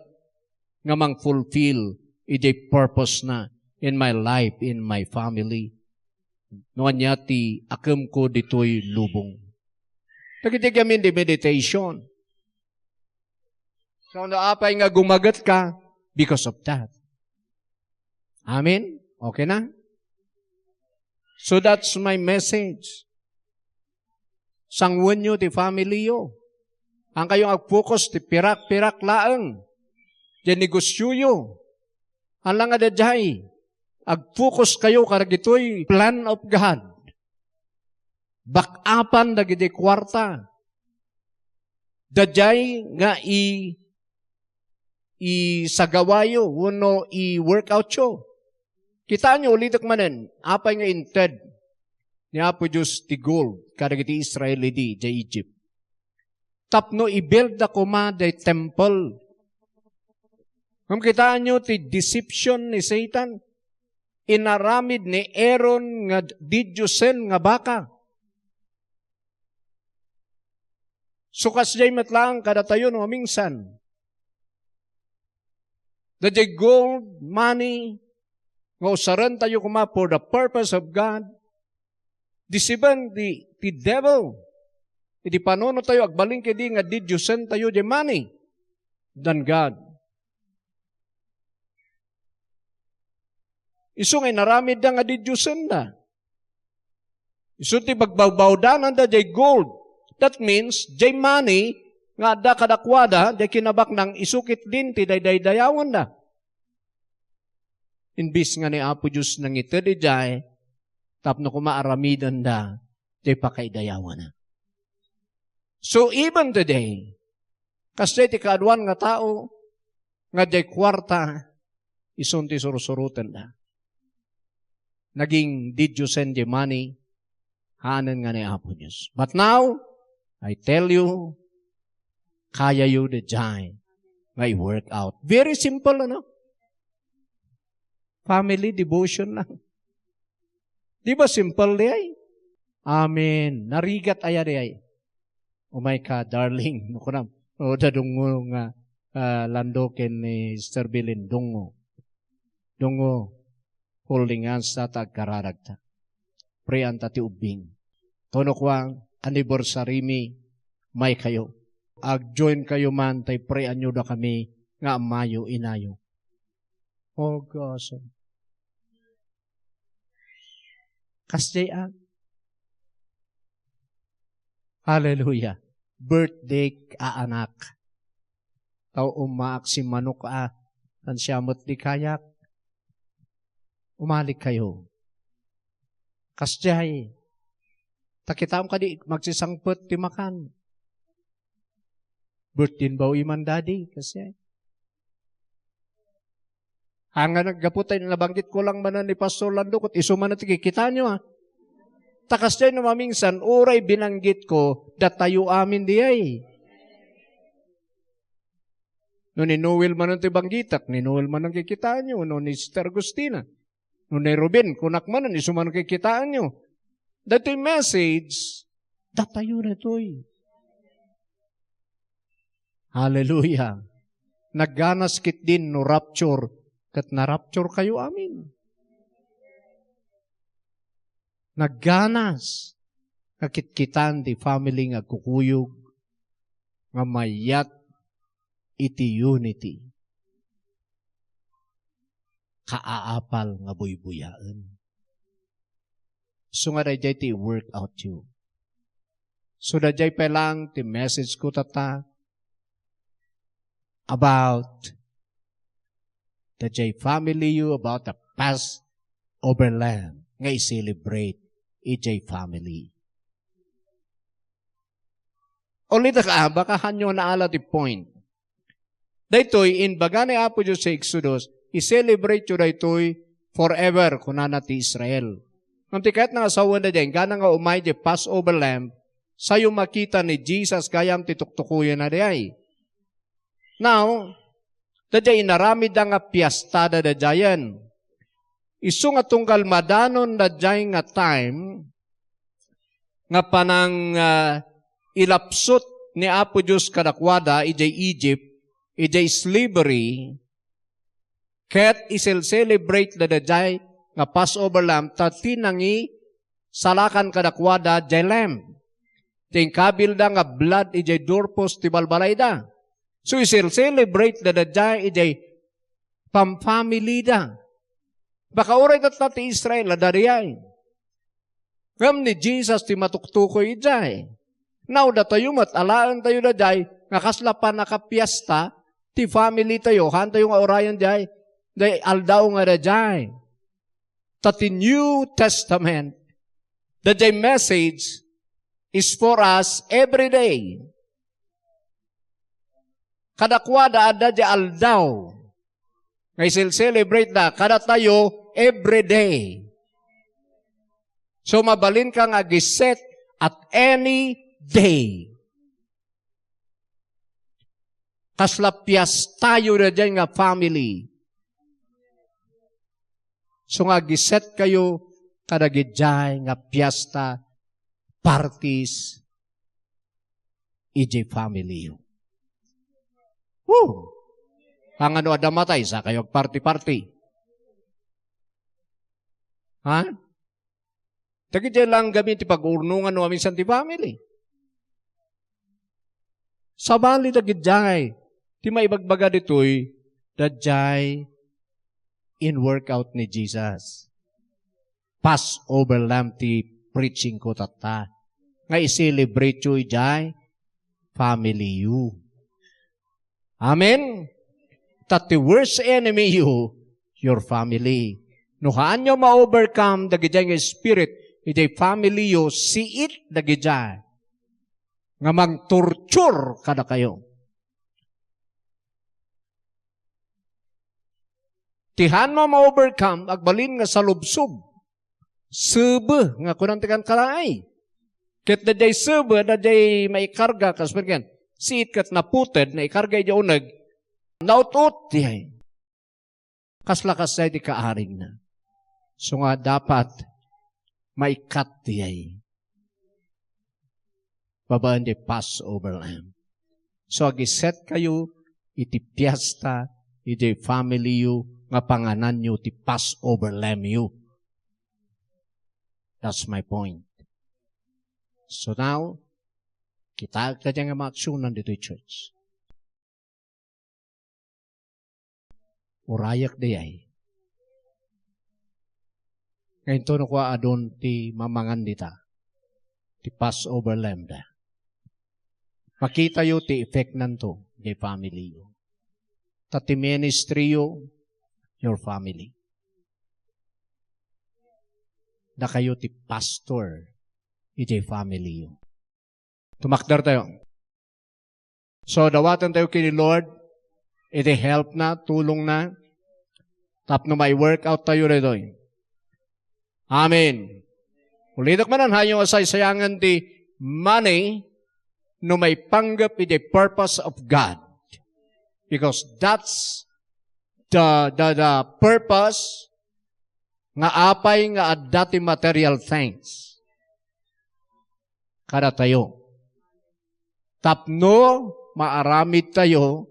nga mangfulfill iti purpose na in my life, in my family. No ania ti akemko ditoy lubong. Dagiti gamin di meditation. So, no apay nga gumaget ka because of that. Amen? Okay na? So that's my message. Sanguenyo ti family yo. Haankayo ag-focus ti pirak-pirak laeng. Ti negosyoyo. Hala nga daydiay, ag-focus kayo kadagitoy plan of God. Bak-apan dagiti kuarta. Daydiay nga i-, isagawayo wenno i-workoutyo. Kitaenyo, ulitek manen, apay nga inted ni Apo Dios ti gold kadagiti Israel idi idiay Egypt. Tapno i-build da koma day temple. Ngem kitaenyo ti deception ni Satan. Inaramid ni Aaron nga didiosen nga baka. So, kasdiay met laeng kadatayo no mamingsan. Daydiay gold, money, nga usarentayo koma for the purpose of God, deceiven ti, ti devil. Iti panunotayo, agbalin ketdi nga didiosentayo diay money than God. Isu nga inaramidda nga didiosenda. Isu ti pagbawbawdananda diay gold. That means, diay money nga adda kadakuada, diay kinabaknang isu ketdin ti daydayawenda. Imbis nga ni Apo Dios nangited idiay, tapno koma aramidenda diay pakaidayawanna. So, even today, kasdiay ti kaaduan nga tao, nga diay kuarta, isun ti sursurotenda. Naging didiosen diay money, haanen nga ni Apo Dios. But now, I tell you, kayayo daydiay nga i-work out. Very simple, ano? Family devotion lang. Di ba simple diay? Amen. Narigat aya diay? Umay ka, darling. No, kunam. O, da dungo nga, ah, Lando ken ni Sister Belen, dungo. Dungo, holding hands ta, ta agkararagta. Prayan ta ti ubbing. Tono kuang, anniversary mi, may kayo. Ag-join kayo man, tay prayanyo da kami, nga amayo, inayo. Oh, gosh. Kasdiay a. Hallelujah. Birthday a anak. Tao ummaak si manok a, tan siya met di kayak. Umalik kayo. Kasdiay. Ta kitaem kadi magsisangpet ti makan. Birthday baw iman, Daddy, kasi. Haan nga naggapu tay nabanggit ko lang manen ni Pastor Lando, ket isu manen ti kikitaenyo, a. Ta kasdiay no mamingsan, uray binanggit ko, datayo amin diay. No ni Noel manen ti banggitak, ni Noel manen kikitaenyo, no ni Sister Agustina. No ni Ruben, kunak manen, isu man kikitaenyo. Daytoy message, datayo daytoy. Hallelujah. Nagganas ketdin no rapture, ket na-rapture kayo amin. Nagganas nga kitkitan ti family nga agkukuyog, nga mayat iti unity. Kaapal nga buybuyaen. So nga daydiay ti work out you. So daydiay pay lang ti message ko tatta about daydiay family you, about the Passover lamb nga i-celebrate idiay family. Ulitek a, baka hanyo naala ti point. Daytoy, imbaga ni Apo Dios sa Exodus, i-celebrate yo daytoy forever, kunana ti Israel. Ngem ti kayatna nga sawen daydiay, inggana nga umay diay Passover lamb, sayo makita ni Jesus gayam ti tuktukoyenna daydiay. Now, daydiay inaramidda nga piestada daydiayen. Isu nga tunggal madanon daydiay nga time, nga panang, ah, ilapsut ni Apo Dios kadakuada idiay Egypt, idiay slavery, ket isel-celebrate da daydiay nga Passover lamb, ta ti nangisalakan kadakuada diay lamb. Ti inkabilda nga blood idiay doorpost ti balbalayda. So, isel-celebrate da daydiay idiay pamfamily da. Baka uray tatta ti Israel, adda daydiay. Ngem ni Jesus ti matuktukoy idiay. Now, datayo met, alaentayo daydiay, nga kasla pannakapiesta ti family tayo, haantayo nga urayen diay, diay aldaw nga daydiay. Ta ti New Testament, daydiay message is for us every day. Kadakuada, adda diay aldaw nga isel-celebrate da, kadatayo, every day. So, mabalinka nga agiset at any day. Kasla piestayo daydiay nga family. So nga agisetkayo kadagiti nga piesta, parties, idiay family yo. Woo! Kangano adda matay, sakayo agparty-party? Ha? Dagiti langgam ti pag-urnongan no aminsan ti family. Sabali dagidiay ti maibagbaga ditoy, daydiay in workout ni Jesus. Passover lamb ti preaching ko tatta. Nga i-celebrate yo idiay family yo. Amen? Ta ti worst enemy yo, your family. No haanyo ma-overcome dagidiay nga spirit, idiay family yo, siit dagidiay nga mangtorture kadakayo. Ti haanmo ma-overcome, agbalin nga salubsob. Sebe nga kunan ti kankanaay. Ket daydiay sebe, daydiay maikarga, kas ken, siit ket naputed, naikarga idiay uneg, naut-ot diay. Kasla kasdiay ti kaarigna. So nga dapat maikat diay babaen diay Passover lamb. So, agisetkayo iti piesta, iti family yo, nga pangananyo ti Passover lamb yo. That's my point. So now, kitaek ta diay nga maaksionan ditoy church. Urayek diay. Nga intono kua adun ti mamangan dita, ti Passover lamb da. Makitayo ti effect nanto, diay family yo. Ta ti ministry yo, your family. Dakayo ti pastor, iti family yo. Tumakder tayo. So, dawaten tayo ken ni Lord, iti help na, tulong na, tapno mai-work out tayo ditoy. Amen. Ulitek manen, haanyo nga saysayangen ti money no maipanggep iti purpose of God. Because that's the, the, the purpose nga apay nga adda ti material things kadatayo. Tapno maaramid tayo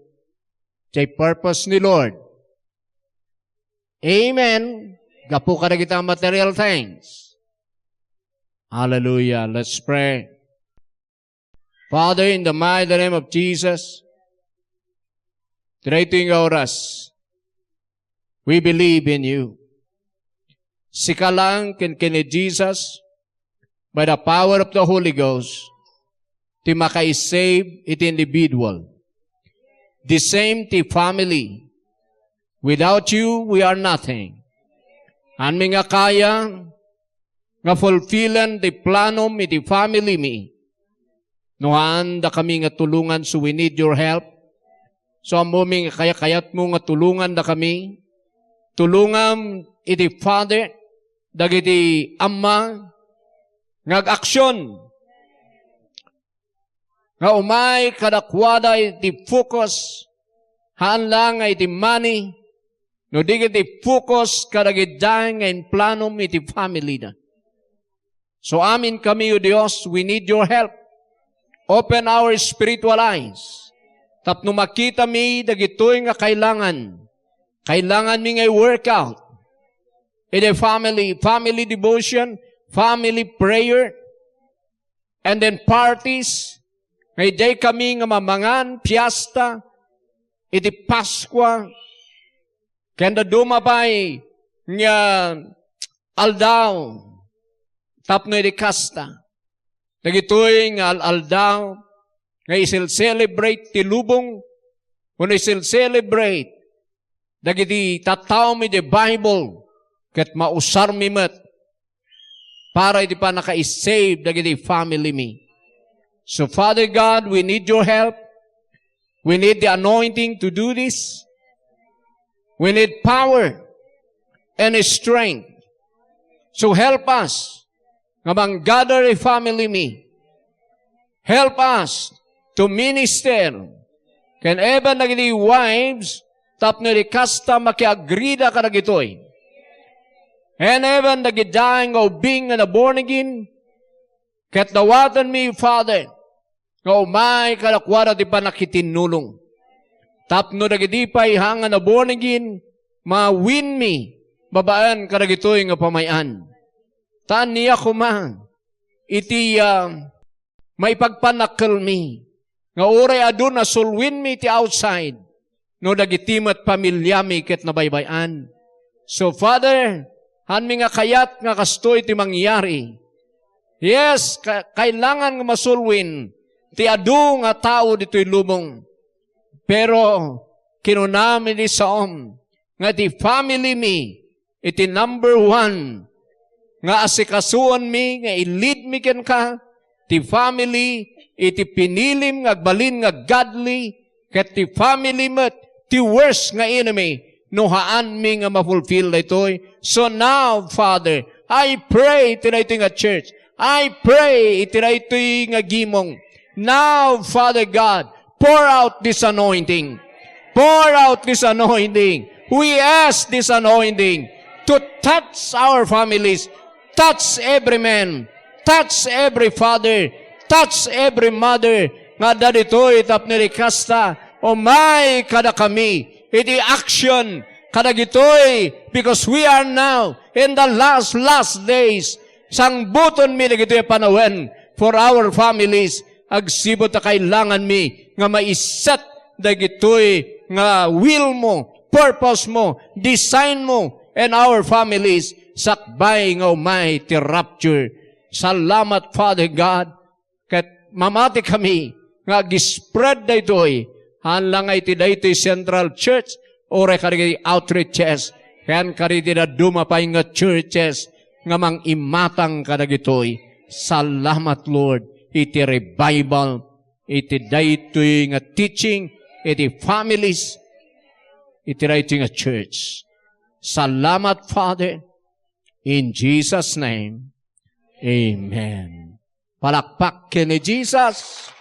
ti purpose ni Lord. Amen. Gapu kadagiti material things. Hallelujah. Let's pray. Father, in the mighty name of Jesus, daytoy nga oras, we believe in you. Sika lang ken, ken ni Jesus, by the power of the Holy Ghost, ti makaisave iti individual. The same ti family. Without you, we are nothing. Haanmi nga kaya nga fulfillen ti planom iti family mi. No haan dakami nga tulongan, so we need your help. So ammomi nga kayakayatmo nga tulongandakami. Tulongam iti father, dagiti ama, nga agaksion, nga umay kadakuada iti focus, haan la nga iti money, no di ket iti focus kadagiti nga implanom iti family na. So, amin kami, O Dios, we need your help. Open our spiritual eyes. Tapno makita mi dagitoy nga kailangan. Kailangan mi nga i-work out. Iti family, family devotion, family prayer, and then parties. Nga idiay kami nga mamangan, fiesta, iti Paskua, ken dadduma pay nga aldaw tapno idi kasta. Dagitoy nga al-aldaw nga isil-celebrate ti lubong, wenno isil-celebrate dagiti tattao mi di Bible, ket mausar mi met para iti pannaka-save dagiti family mi. So, Father God, we need your help. We need the anointing to do this. We need power and strength. So help us nga manggather a family mi. Help us to minister. Ken even dagiti wives, tapno idi kasta makiagrida kadagitoy. And even dagiti nga ubing nga na born again, ket dawaten mi, Father, nga umay kadakuada ti pannakitinnulong. Tapno dagiti pay haan nga na born again, mawinmi babaen kadagitoy nga pamay-an. Ta ania koma iti, ah, maipagpannakkelmi nga uray adu nasulwinmi iti outside, no dagiti met pamiliami ket nabaybay-an. So, Father, haanmi nga kayat nga kastoy ti mangyari. Yes, ka-, kailangan nga masulwin ti adu nga tao ditoy lubong. Pero kinunam idi saom nga ti family mi iti number one nga asikasuanmi, nga i-lead mi kenka, ti family iti pinilim nga agbalin nga godly, ket ti family met ti worst nga enemy no haanmi nga mafulfill daytoy. So now, Father, I pray iti daytoy nga church. I pray iti daytoy nga gimong. Now, Father God, pour out this anointing. Pour out this anointing. We ask this anointing to touch our families, touch every man, touch every father, touch every mother nga adda ditoy tapno idi kasta, umay kadakami iti action kadagitoy, because we are now in the last, last days. Sangbutonmi dagitoy a panawen for our families. Agsipud ta kailanganmi nga maiset dagitoy nga will mo, purpose mo, design mo, and our families sakbay nga umay ti rapture. Salamat, Father God, ket mamati kami nga ag-spread daytoy, haan la nga iti daytoy Central Church, uray kadagiti outreaches, ken kadagiti dadduma pay nga churches nga mangimatang kadagitoy. Salamat, Lord, iti revival, iti daytoy nga teaching, iti families, iti daytoy nga church. Salamat, Father. In Jesus' name, amen. Palakpak ken ni Jesus.